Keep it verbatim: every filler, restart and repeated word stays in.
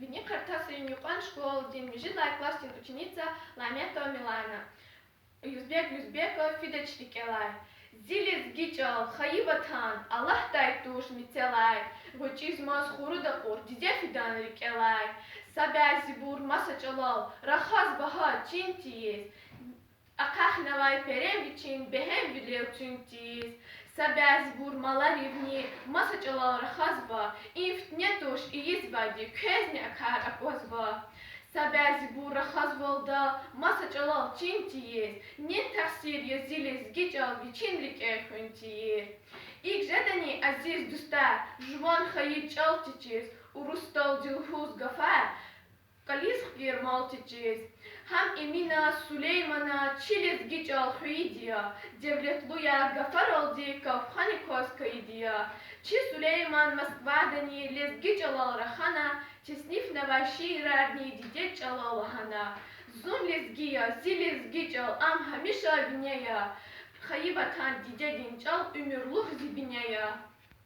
Вини Къартасрин юкьван школадин муьжуьд лагьай классдин ученица Ламетова Милана. Юзбек Юзбеков, Фидач рикӀелай. Зи лезги чӀал, хайи ватан, Аллагьдай туш мецелай, гъвечӀизмаз хуруда кьур диде фидан рикӀелай. Са бязибур маса чӀалал рахазва гьа чин тийиз, ахъайнавай перем вичин бегьемвилел цуьн тийиз. Са бязибур маларивни маса чӀалал рахазва, им фитне туш ийизвайди квезни а кар аквазва. Са бязибур рахазвалда маса чӀалал чин тийиз, нин тахсир я зи лезги чӀал вичин рикӀе хуьн тийир. ИкӀ жедани, азиз дустар, жуван хайи чӀал течиз, урус чӀалди лугьуз гафар, кӀализ хкир мал течиз. Гьам Эмина, Сулеймана чи лезги чӀал хвейиди я, девлетлу я, гафаралди кавхани кваз кайиди я. Чи Сулейман Москвадани лезги чӀалал рахана, теснифнавай шиирарни дидед чӀалал лагьана. Зун лезги я, зи лезги чӀал, ам гьамиша вине я, хайи ватан дидедин чӀал уьмуьрлух зи бине я.